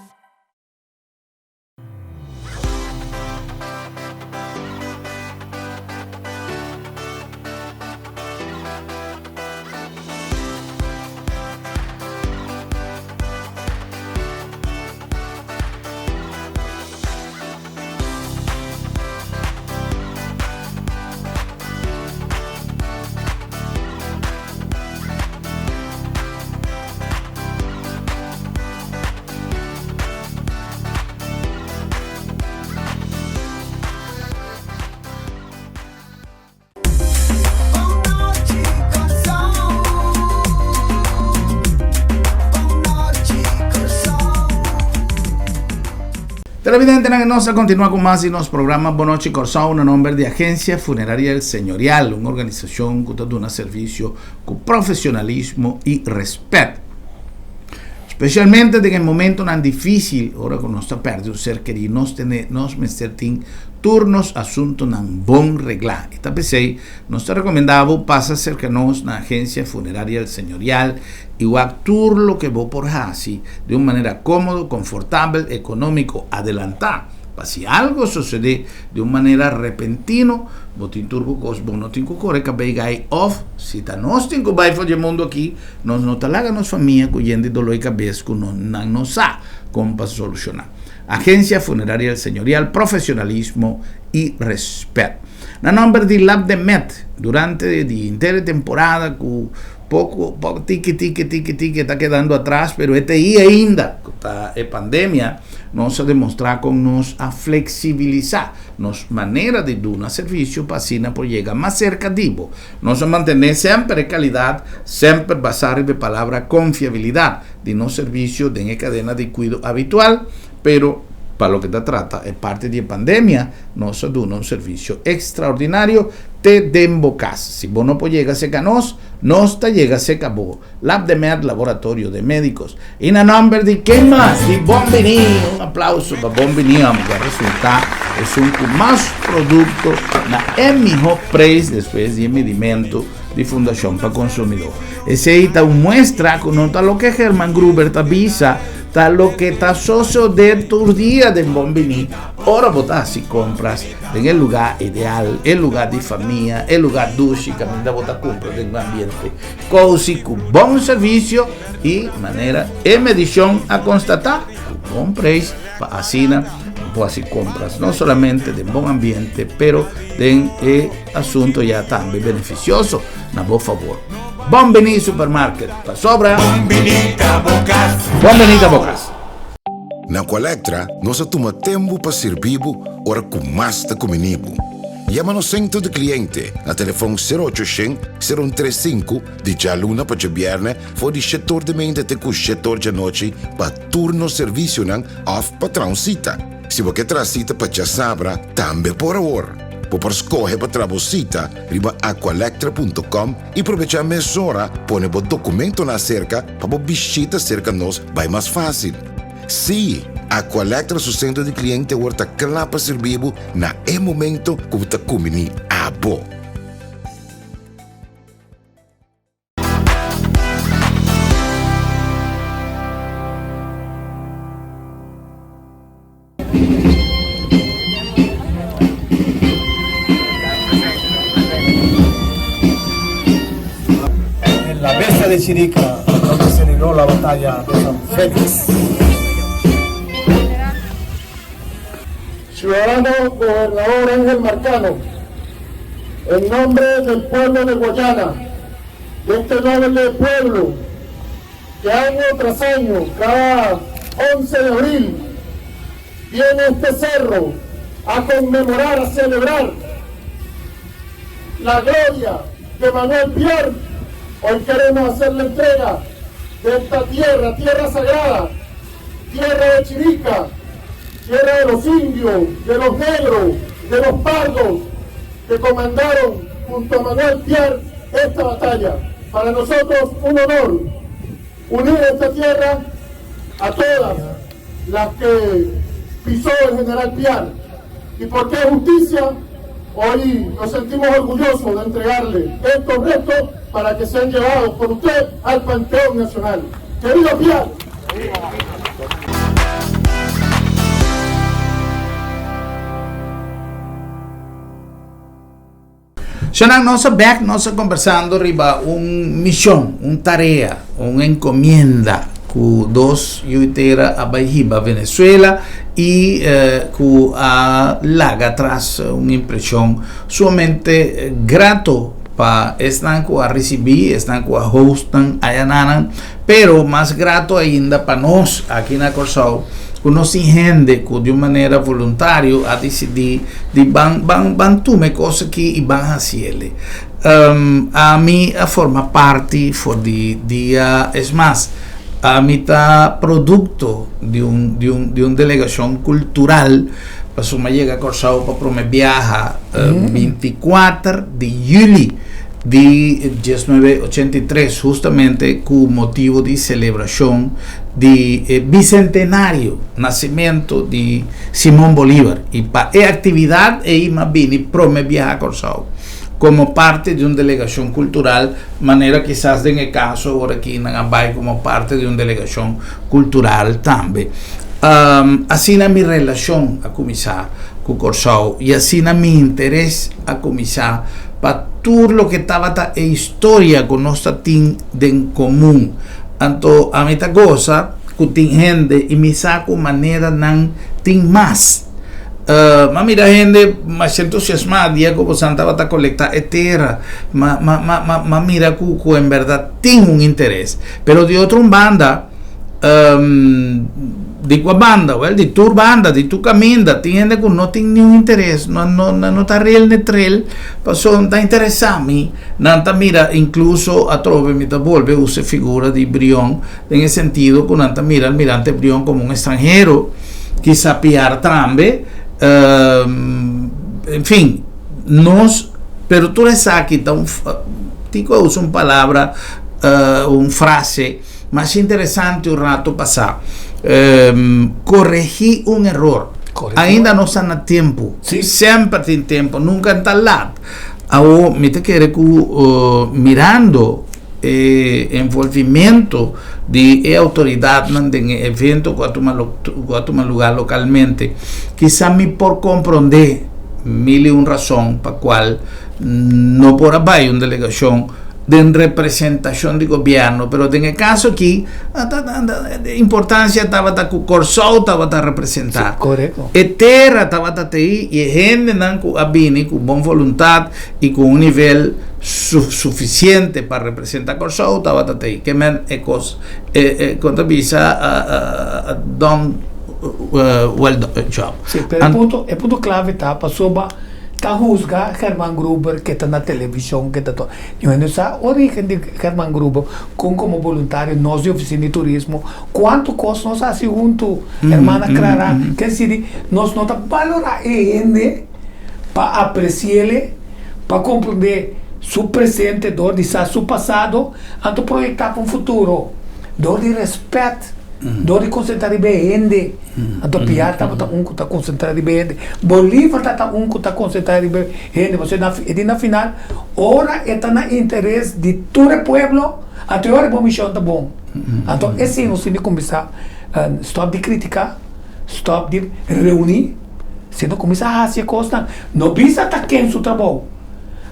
Televidentenan, nos a continua cu mas di nos programa Bon Nochi Corsou na nomber di Agencia Funeraria El Señorial, un organisacion cu ta duna servicio cu profesionalismo y respet. Specialmente den e momentonan dificil ora cu nos ta perde un ser keri, nos tene, nos mester tin tur nos asuntonan bon reglá. I ta p'esei nos ta recomendá bo pasa cerca nos na Agencia Funeraria El Señorial i wak tur loke bo por haci di un manera cómodo, confortabel, económico, adelantá. Pa si algo sosodé di un manera repentino, bo tin tur ku kos, bo no tin ku kore kabei gai òf si ta nos tin ku bai for di e mundu akí, nos no ta laga nos famia ku yen di doló i kabes ku no nan no sa kon pa solushoná. Agensia Funeraria El Señorial, profesionalismo i rèspèt. Na nòmber di Lab de Met, durante di henter e temporada ku poko poko tiki tiki tiki tiki e ta kedando atras pero e ta ei ainda ku ta e pandemia nos a demostrá kon nos a fleksibilisá nos manera di duna servisio pa asina por yega mas serka di bo. Nos a mantené semper e kalidat, semper basá riba e palabra konfiabilidat di nos servisio den e kadena di kuido habitual, pero pa loke ta trata e parti di e pandemia, nos a duna un servisio ekstraordinario te den bo kas. Si bo no por yega serka nos, nos ta yega serka bo. Lab de Med, Laboratorio de Médicos. I na nòmber di ken mas? Di Bon Biní! Un aplauso pa Bon Biní, amo ku a resultá esun ku mas produkto na e mihó preis despues di e midimentu di Fundashon pa Konsumidó. Esei ta un muestra ku no ta loke Herman Gruber ta bisa, ta loke ta sosodé tur dia den Bon Biní ora bo ta hasi kompras den e lugá ideal, e lugá di famia, e lugá dushi kaminda bo ta kumpra den un ambiente Kousi ku bon servisio i manera e medishon a konstatá ku bon preis pa asina bo hasi kompras no solamente den bon ambiente pero den e asunto ya tambe benefisioso na bo favor. Bon Bini Supermarket pasobra Bon Bini ta bo kas. Bon Bini ta bo kas. Na Colectra nos a tuma tempu pa sirbi bo ora ku mas ta kumini bo. Yama nos sentro di kliente na telefon sero ocho shen, sero un tres sinku di djaluna pa djabièrnè for di shetor di mente te ku shetor djanochi pa tur nos servisionan òf pa traha un sita. Si bo ke traha sita pa djasabra tambe por awor. Bo por skohe pa traha bo sita riba aqualectra punto com i probechá mesora pone bo dokumentonan aserka pa bo bishita serka nos bai mas fásil. Sí, Aqualectra su sentro di kliente awor ta kla pa sirbi bo na e momento ku bo ta kumbiní abo. En la mesa de Chirica, donde se libró la batalla de San Félix. Ciudadano Gobernador Ángel Marcano, en nombre del pueblo de Guayana, de este noble pueblo que año tras año, cada 11 de abril, viene a este cerro a conmemorar, a celebrar la gloria de Manuel Piar, hoy queremos hacer la entrega de esta tierra, tierra sagrada, tierra de Chirica, tierra de los indios, de los negros, de los pardos, que comandaron junto a Manuel Piar esta batalla. Para nosotros un honor unir esta tierra a todas las que pisó el general Piar. Y porque es justicia, hoy nos sentimos orgullosos de entregarle estos restos para que sean llevados por usted al Panteón Nacional. Querido Piar. Shonnan, nos a bek, nos a kombersando riba un mishon, un tarea, un enkomienda ku dos yuitera a bai hiba Venezuela i ku a laga atras un impreshon sumamente grato pa esnan ku a risibí, esnan ku a host nan ayananan, pero mas grato ainda pa nos aki na Kòrsou ku nos tin hende ku di un manera voluntario a disidí di ban ban ban tuma e kos aki i ban hasi el. Ami a forma parti for di dia, es mas, ami ta produkto di un di un di un delegashon kultural pasobra mi a yega Kòrsou pa promé biaha 24 di yüli di diesnuebe ochenta i tres hustamente ku motibu di selebrashon di e bisentenario nasimentu di Simon Bolívar i pa e aktividat ei m'a bini prome biaha Kòrsou komo parti di un delegashon kultural manera kisas den e kaso awor aki nan a bai komo parti di un delegashon kultural tambe. Asina mi relashon a kuminsá ku Kòrsou i asina mi interes a kuminsá pa tur loke tabata e historia ku nos ta tin den komun. Anto ami ta gosa ku tin hende i mi sa ku manera nan tin mas. M'a mira hende masha entusiasmá dia ku bosan tabata kolektá e tera. M'a m'a m'a m'a mira ku ku en bèrdat tin un interes. Pero di otro un banda, Di kua banda? Wèl, di tur banda, di tur kaminda. Tin hende ku no tin niun interes, no no nan no ta rel ni trel, pasobra no ta interesá mi. Nan ta mira, inkluso atrobe mi ta bolbe usa e figura di Brion den e sentido ku nan ta mira Almirante Brion komo un estranhero, kisa Piar tambe, en fin, nos, pero tur esaki ta un, tin ku a usa un palabra, un frase. Mas interesante un rato pasá. Koregí un eror. Ainda nos ta na tempu. Semper tin tempu, nunka ta lat. Awor mi ta kere ku mirando e envolvimento di e outoridatnan den e evento ku a tuma ku a tuma lugá lokalmente, kisa mi por komprondé mil i un rason pa kual no por a bai un delegashon den representashon di gobièrnu, pero den e kaso aki importansia tabata ku Kòrsou tabata representá. E tera tabata tei i e hendenan ku a bini ku bon voluntat i ku un nivel sufisiente pa representá Kòrsou tabata tei. Ke men e kos e kon ta bisa a done well job. Sí, pero e punto e punto klave ta pasobra Ta huzga Herman Gruber ke ta na televishon ke ta to. Ñu hende sa origen di Herman Gruber kon komo boluntario nos di ofisina di turismo kuantu kos nos hasi huntu hermana Clara ke sidi nos no ta balora e hende. Pa apresi'ele, pa komprondé su presente dor di sa su pasado, anto proyektá pa un futuro dor di rèspèt, dor di konsentrá riba e hende. Anto Piar tabata un ku ta konsentrá riba e hende. Bolívar tabata un ku ta konsentrá riba e hende. Pasobra e di na final, ora e ta na interes di tur e pueblo, anto e ora bo mishon ta bon. Anto esei nos tin di kuminsá stòp di kritiká, stòp di reuní. Si no kuminsá hasi e kosnan, no bisa ta ken su trabou.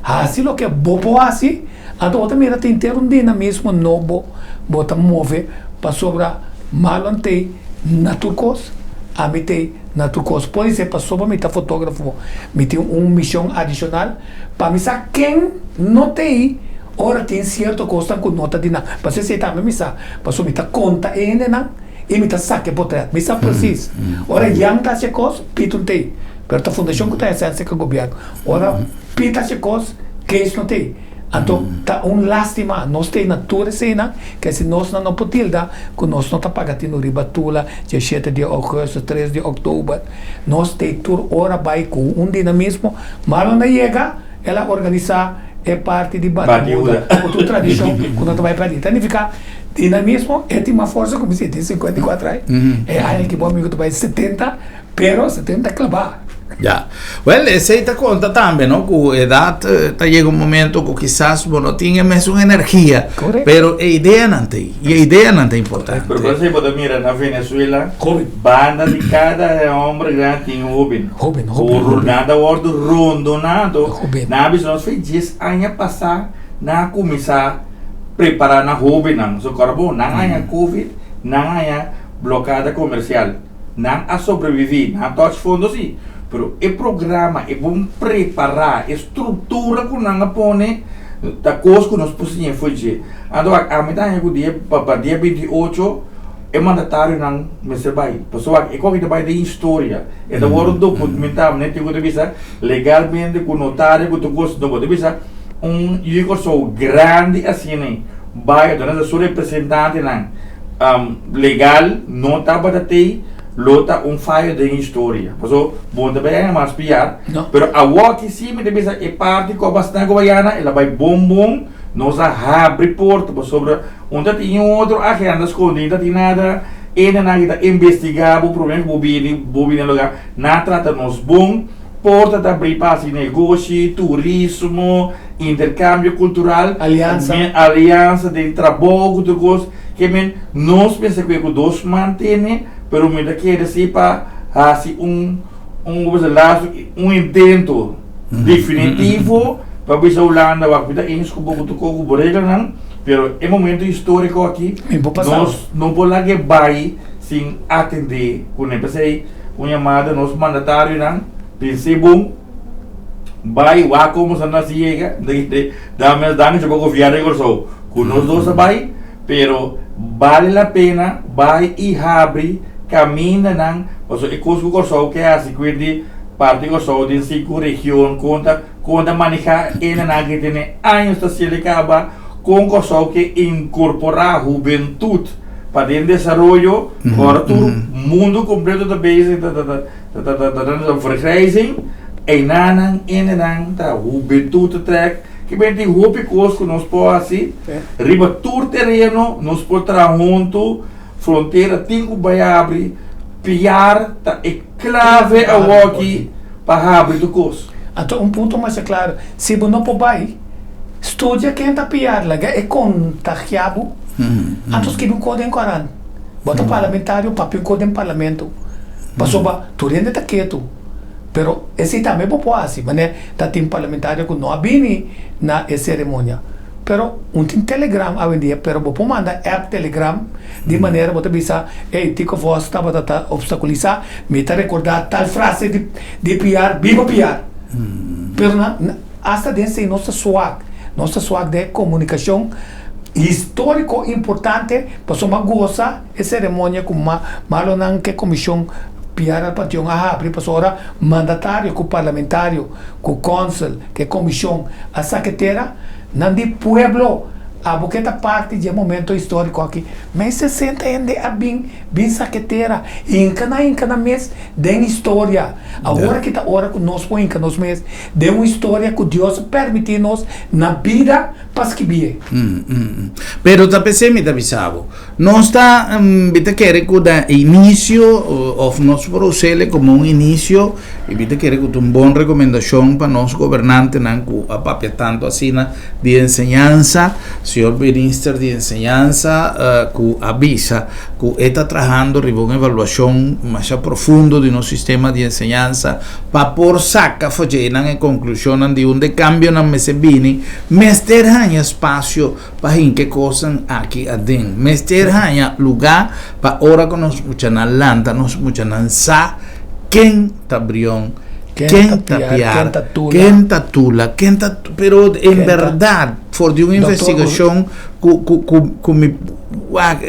Hasi loke bo por hasi, anto bo ta mira ta henter un dinamismo nobo bo ta move pasobra Marlon t'ei na tur kos, ami t'ei na tur kos. Por esei pasobra mi ta fotografo, mi tin un mishon adishonal pa mi sa ken no t'ei ora tin sierto kosnan ku no ta di nan. Pasobra esei tambe mi sa, pasobra mi ta konta e hendenan. I mi ta saka e potret. Mi sa presis. Ora Jan ta hasi e kos, Piet un tei. Pero ta fundashon ku ta esensia ku gobièrnu. Ora Piet hasi e kos, Kees no tei. Anto ta un lastima. Nos tei na tur eseinan, ke si nos nan no por tilda ku nos no ta paga tinu riba Tula diesshete di ougùstùs, tres di òktober. Nos tei tur ora bai ku un dinamismo. Marlon a yega, el a organisá e parti di Batimuda ku tur tradishon ku no ta bai pèrdí. Ta nifiká. Dinamismo e tin mas forsa ku mi si tin 54 ai. E aña ki bo amigo ta bai 70, pero 70 klabá. Ya. Wel, esei ta konta tambe, no? Ku edat ta yega un momento ku kisas bo no tin e mesun energia. Correcto. Pero e ideanan ta ei. I e ideanan ta importante. Pero por esei bo ta mira na Venezuela, Hoben. banda di kada homber grandi tin un hoben. Hoben, hoben, Ku hoben. nan ta wòrdu rondoná. Anto, Hoben. nan a bisa nos fe dies aña pasá nan a kuminsá. Prepara nan hobennan. So kòrda bon, nan haña covid, nan haña blokada komersial. Nan a sobreviví, nan a touch fondo sí, pero e programa, e bon prepará, e struktura ku nan a pone ta kos ku nos por siña for dje. Anto wak, ami ta haña ku dia pa dia 28 e mandatarionan mester bai. Pasobra wak, e koki ta bai den historia, e ta wòrdu dokumentá, manera tin ku ta bisa legalmente ku notario ku tur kos, no bo ta bisa. Un yu di Kòrsou grandi asina bai duna su representantenan legal no tabata tei lo ta un fayo den historia. Paso bo no ta bai haña mas piar. Pero awoki si mi ta bisa e parti ku a basta na Guayana el a bai bon bon nos a habri porta pasobra un ta tin un otro agenda skondi no ta tin nada hendenan ki ta investiga bo prome ku bo bini bo bini e lugar nan a trata nos bon. Porta ta abrí pa hasi negoshi, turismo, interkambio kultural, Aliansa. aliansa den trabou ku tur kos. Ke men nos mester kue ku dos man tene, pero mi ta kere si pa hasi un un komo se lazo un intento definitivo pa bisa Hulanda wak mi ta eens ku bo ku tur kos ku bo reglanan, pero e momento historiko aki Mi por pasa. nos no por laga e bai sin atendé kuné. P'esei. Un yamada nos mandatarionan, pens'é bon, bai wak komo sa nos yega, da mes danki pa gobièrnu di Kòrsou ku nos dos a bai, pero bale la pena bai i habri kamindanan, pasobra e kos ku Kòrsou ke hasi ku e di parti Kòrsou den sinku region kon ta kon ta manehá hendenan ke tene años ta sele kaba, kon Kòrsou ke inkorporá hubentut. Pa den desaroyo, ora tur mundo completo ta bezig ta ta ta ta ta ta ta vergrijzing, einanan endenan ta hubentud ta trek, ke men tin hopi kos ku nos por hasi riba tur tereno, nos por traha huntu, frontera tin ku bai habri, piar ta e klave awoki pa habri tur kos. Anto un punto masha klaro, si bo no por bai, Studia ken ta piar laga e kontagia bo. Anto skibi un kos den koran. Bo ta parlamentario papia un kos den parlamento. Pasobra tur hende ta ketu. Pero esei tambe bo por hasi. Manera ta tin parlamentario ku no a bini na e seremonia. Pero un tin telegram awendia pero bo por manda app telegram di manera bo ta bisa ey Tico Vos tabata ta obstakulisa mi ta rekorda tal frase di piar biba piar. Pero na. Asta den esei nos ta swak. Nos ta swak den e komunikashon históriko importante pasobra mi a gosa e seremonia ku malonan ku e komishon Piar al Panteon a habri pasobra ora mandatario ku parlamentario ku kònsel ku e komishon a saka e tera nan di pueblo. Abo ke ta parti di e momento historico aki. Mes 60 hende a bin bin saka e tera. Hinka nan hinka nan mes den historia. Awor aki ta ora ku nos por hinka nos mes den un historia ku Dios a permiti nos na bida pa skibié. Pero ta p'esei mi ta bisa bo. Nos ta mi ta kere ku na inicio of nos por us'el komo un inicio i mi ta kere ku ta un bon rekomendashon pa nos gobernantenan ku a papia tantu asina di enseñansa, señor minister di enseñansa ku a bisa ku e ta trahando riba un evaluashon masha profundo di nos sistema di enseñansa pa por saka for dje nan e konklushonnan di unda e kambionan mester bini, mester haña spasio Pa hinka e kosnan aki aden. Mester haña lugá pa ora ku nos muchanan lanta, nos muchanan sa ken ta Brion, ken ta Piar, ken ta Tula, ken ta, pero en bèrdat for di un investigashon ku ku ku ku mi wak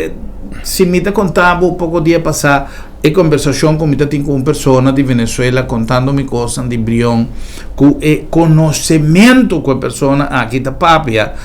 si mi ta konta bo poko dia pasá e kombersashon ku mi ta tin ku un persona di Venezuela kontando mi kosnan di Brion ku e konosementu ku e persona aki ta papia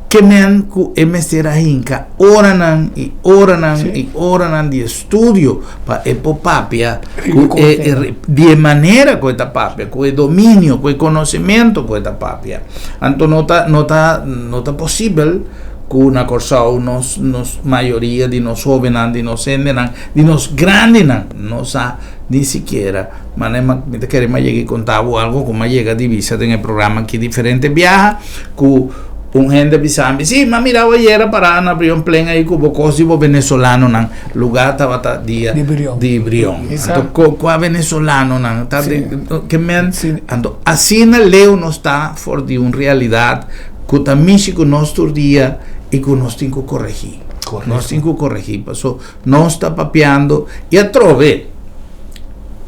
ke men ku e mester a hinka oranan i oranan i oranan di estudio pa e por papia ku e di e manera ku e ta papia ku e dominio ku e konosementu ku e ta papia anto no ta no ta no ta posibel ku na Kòrsou nos nos mayoria di nos hóbennan di nos hendenan di nos grandinan no sa ni sikiera Mane mi ta kere mi a yega i konta bo algo ku mi a yega di bisa den e programa aki diferente biaha ku un hende a bisa mi, si, mi a mira bo ayera pará na Brion Plen ahí ku bo kos di bo venezolanonan. Lugá tabata dia Di Brion. di Brion. Isa. Anto ko kua venezolanonan ta Si. ke men Si. anto asina leu nos ta for di un realidat ku ta mishi ku nos tur dia i ku nos tin ku koregí. Korekto. Nos tin ku koregí paso Nos ta papiando i atrobe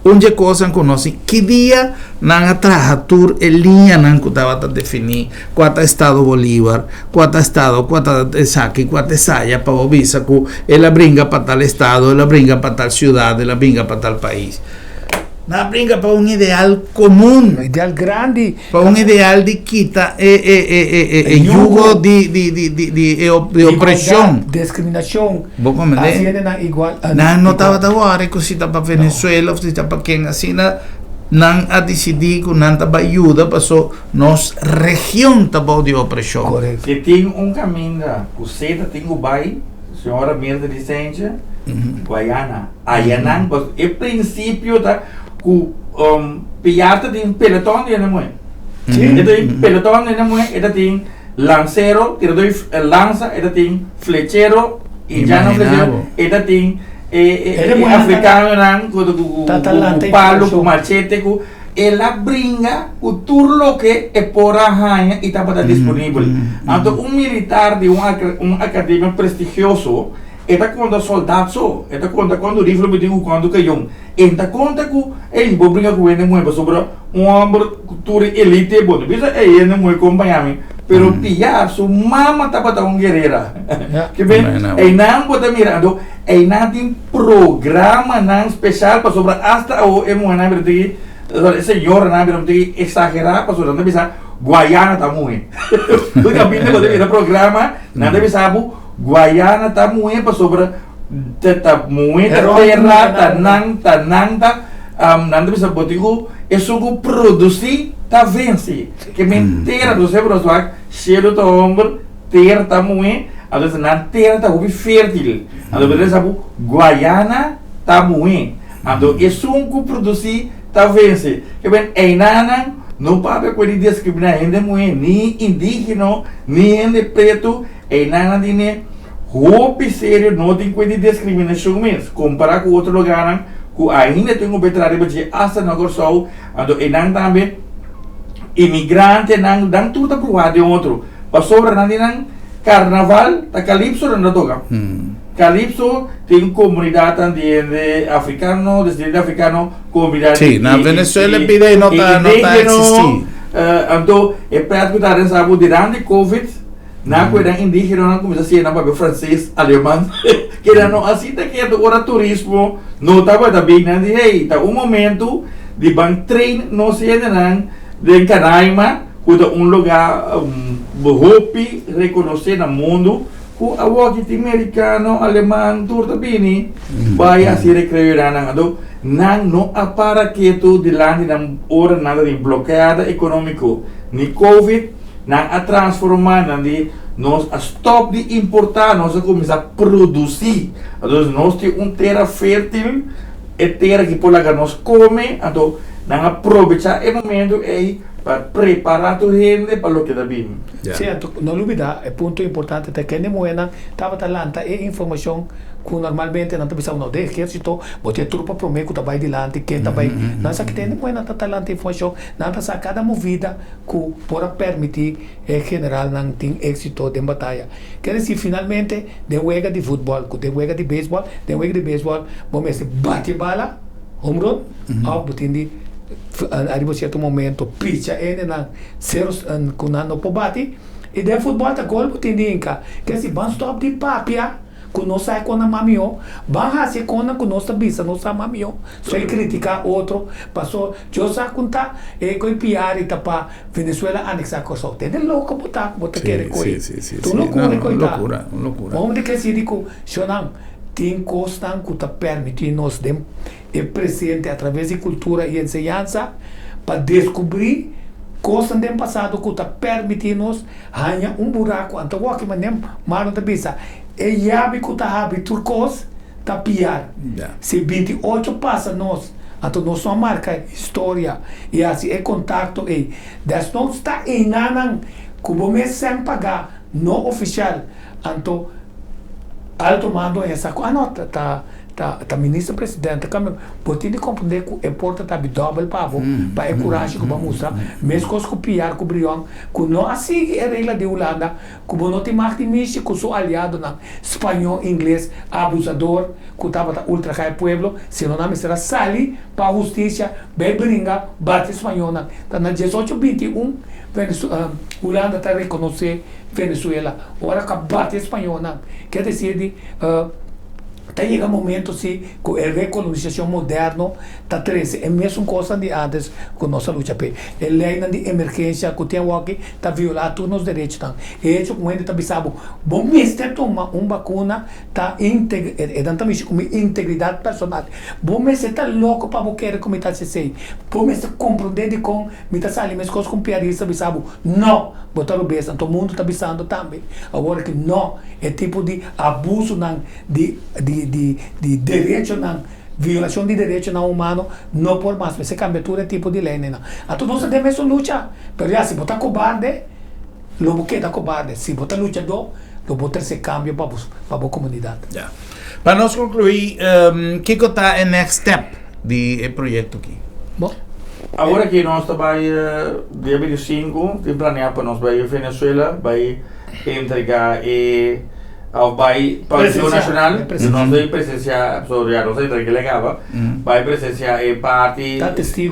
un dje kosnan ku nos tin. Ki dia nan a traha tur e liñanan ku tabata definí kua ta estado Bolívar, kua ta estado, kua ta esaki, kua ta esaya pa bo bisa ku el a bringa pa tal estado, el a bringa pa tal siudat, el a bringa pa tal pais. Nan a bringa pa un ideal komun. Un ideal grandi. Pa un ideal di kita e e e e e e yugo di di di di di e di opreshon. Igualdad, discriminacion. Bo comprende? Hasi hendenan igual. Nan no tabata wòri ku si ta pa Venezuela of si ta pa ken. Asina nan a disidí ku nan ta bai yuda paso nos region ta bou di opreshon. Korekto. Si tin un kaminda ku seta tin ku bai, señora Mirta di Sentje, Guayana. Ayanan, e prinsipio ta ku Piar ta tin peloton di hende muhé. E ta tin peloton di hende muhé, e ta tin lansero, tiradó di lansa, e ta tin flechero, indiano flechero, e ta tin e afrikanonan ku palo, ku machete, ku el a bringa ku tur loke e por a haña i tabata disponibel. Anto un militar di un akademia prestigioso e ta konta soldat so, e ta konta kuantu rifle bo tin ku kuantu kayon. E ta konta ku ey bo bringa ku hende muhé pasobra un hòmber ku tur e elite bo ta bisa ey hende muhé kompañá mi pero Piar su mama tabata un guerera ke ben eynan bo ta mira anto eynan tin programanan speshal pasobra asta awo e muhénan bira tiki e señoranan bira tiki eksagerá pasobra nan ta bisa Guayana ta muhé tur kaminda bo ta mira programa nan ta bisa bo Guayana ta muhé pasobra Ta ta muhe ta tera ta nan ta nan ta nan ta bisa bo tin ku esun ku produsi ta vensi ke men tera nos semper nos wak shelu ta homber tera ta muhe anto nan tera ta hopi fertil anto bo ta bisa ku Guayana ta muhe anto esun ku produsi ta vensi ke men einanan no papia ku di diskrimina hende muhe ni indigeno ni hende pretu einanan tine Hopi serio no tin kue di discriminacion mes, compara cu otro lugarnan cu ainda tin cu bay traha riba dje hasta na Corsou, anto eynan tambe imigrantenan nan tur ta bruha den otro, pasobra nan di nan carnaval ta calypso nan ta toca, calypso tin comunidadnan di hende africano, descendiente africano, comunidad Si, na Venezuela e bida ey no ta no ta existi. Anto e pret cu ta resa bo durante covid. Nan ku eran indígenanan kuminsá siña nan papia franses, aleman, keda no así ta ketu ora turismo no tabata bin. Nan di, hey, ta un momentu di ban train nos hendenan den Canaima ku ta un lugá hopi rekonosé na mundu ku awoki tin merikano, aleman tur ta bini bai hasi rekreo nan. Anto nan no a para ketu dilanti nan ora nan ta tin blokeada ekonómiko ni covid, nan a transformá nan di nos a stòp di importá, nos a kuminsá produsí. Anto nos tin un tera fértil, e tera ki por laga nos kome, anto nan a probechá e momento ei pa prepará tur hende pa loke ta bini. Sí, anto no lubidá e punto importante ta kende muhénan tabata lanta e informashon ku normalmente nan ta bisa no den ehérsito bo tin e trupa promé ku ta bai dilanti ken ta bai nan sa kende muhénan ta lanta informashon nan ta sa kada movida ku por a permití e generalnan tin éksito den bataya. Ker desi finalmente den wega di futbòl ku den wega di beisbòl, den wega di beisbòl bo mester bati e bala, home run, òf bo tin di ariba sierto momento picha e hendenan sero ku nan no por bati. I den futbòl ta gol bo tin di hinka. Ker desi ban stòp di papia. Ku nos sa e konnan mas mihó, ban hasi e konnan ku nos ta bisa nos sa mas mihó, so e kritiká otro, paso Dios sa kun ta e koe piari ta pa Venezuela aneksá Kòrsou. Tende loko bo ta ku bo ta kere koe. Ta un lokura koe ta. Bo ta kere di ku shonnan tin kosnan ku ta permití nos den e presente atraves di kultura i enseñansa pa deskubrí kosnan den pasado ku ta permití nos haña un buraku. Anto wòki manera Marlon ta bisa, e yabi ku ta habri tur kos ta piar. Si 28 pasa nos, anto nos no a marka historia i hasi e kontakto ei. Desnoods ta einanan ku bo mes sèn pagá, no ofishal. Anto alto mando a sa ku, ah no, ta Ta ta minister presidente kambia bo tin di comprende ku e porta ta abi dobel pa bo pa e kurashi ku bo a mustra meskos ku Piar ku Brion ku no a sigui e regla di Hulanda ku bo no tin mag di mishi ku su aliadonan spañó ingles abusador ku tabata ultraha e pueblo sino nan mester a sali pa hustisia bai bringa bati spañónan ta na diesocho 21 Hulanda ta rekonosé Venezuela ora ku a bati e spañónan ke desir di Ta yega momento si ku e rekolonisacion moderno ta trese e mesun kosnan di antes ku nos a lucha p'e. E leinan di emergensia ku tin awoki ta violá tur nos derechonan. E hecho ku hende ta bisa bo, bo mester tuma un bakuna ta integ e nan ta mishi ku mi integridat personal. Bo mester ta loko pa bo kere ku mi ta hasi esei. Bo mester komprondé dikon mi ta sali meskos ku un piarista bisa bo, no! Bo ta robes. Anto mundu ta bisando tambe awor ki no! E tipo di abusonan di di di di derechonan, violacion di derechonan humano no por mas. Mester cambia tur e tipo di leynan. Anto nos ta den mesun lucha, pero ya si bo ta cobarde lo bo keda cobarde, si bo ta luchador lo bo trece cambio pa bo pa bo comunidad. Ya. Pa nos conclui, kico ta e next step di e proyecto aki? Bo. Awor aki nos ta bay dia 25 tin planea pa nos bay Venezuela bay entrega e of bai Partido Nacional, nos bai presencia, sorry, ya nos a entrega le caba, bai presencia e parti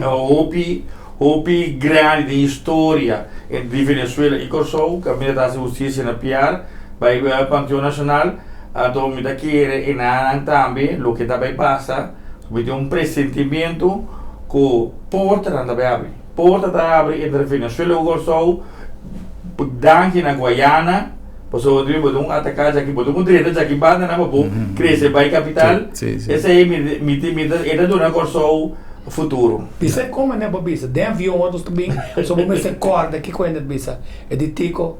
hopi hopi grandi den historia di Venezuela y Corsou, caminda ta haci husticia na Piar, bai Panteon Nacional, anto mi ta kere e nanan tambe loke ta bai pasa, mi tin un presentimiento cu portanan ta bai abri, porta ta abri entre Venezuela cu Corsou, Danki na Guayana, pasobra bo bo tin un ataká djaki, bo tin ku drenta djaki banda nan pa bo krese bai kapital. Esei mi mi mi ta e ta duna Kòrsou futuro. Bisa kon manera bo bisa den avion ora nos ta bin so bo mester kòrda kiko hende ta bisa e di Tico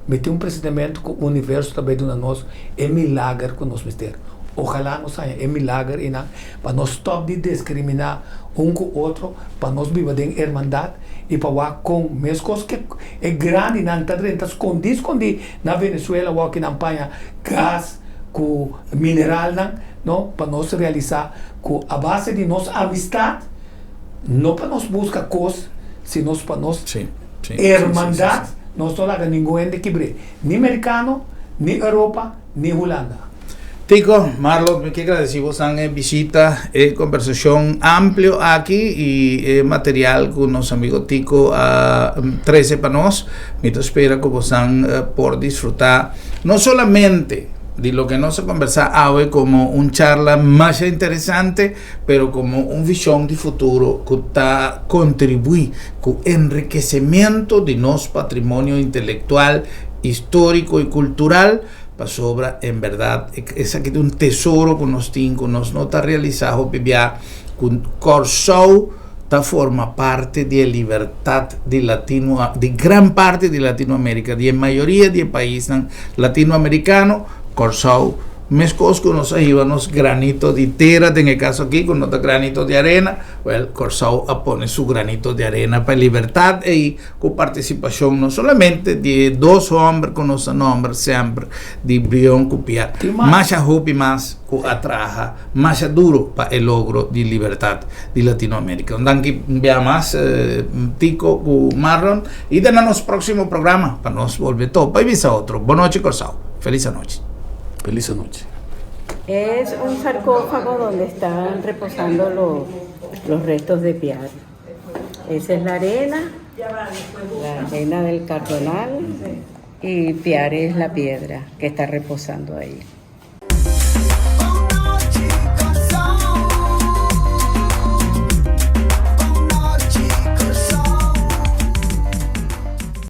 mi tin un presentimentu ku universo ta bai duna nos e milager ku nos mester ojalá nos haña e milager einan pa nos stòp di diskriminá un ku otro pa nos biba den hermandat i pa wak kon meskos ke e grandinan ta drenta skondí skondí na Venezuela wou ki nan paña gas ku mineralnan no pa nos realisá ku a base di nos amistat no pa nos buska kos sino pa nos hermandat nos no laga ningun hende kibr'é ni merikano ni Europa ni Hulanda. Tico, Marlon, mi ke gradeci bosan e bishita, e conversacion amplio aki y e material cu nos amigo Tico a trece pa nos. Mi ta spera cu bosan por disfruta no solamente. di loke nos a kombersá awe komo un charla masha interesante, pero komo un vishon di futuro ku ta kontribuí ku enrikesemiento di nos patrimonio intelektual, históriko i kultural, pasobra en bèrdat esaki ta un tesoro ku nos tin ku nos no ta realisá hopi bia ku Kòrsou ta forma parti di e libertat di Latino di gran parti di Latinoamérika, di e mayoria di e paisnan latinoamerikano, Kòrsou meskos ku nos a hiba nos granito di tera den e kaso aki ku no ta granito di arena, wèl Kòrsou a pone su granito di arena pa e libertat ei ku partisipashon no solamente di e dos hòmber ku nos ta nòmber semper di Brion ku Piar, masha hopi mas ku a traha Masha duro pa e logro di libertad di Latinoamerica. Un danki un bia mas Tico cu Marlon y te na nos proximo programa pa nos bolbe topa y bisa otro. Bon nochi Corsou. Feliz anochi. Feliz anochi. Es un sarcófago donde están reposando los, los restos de Piar. Esa es la arena, la arena del Cardonal y Piar es la piedra que está reposando ahí.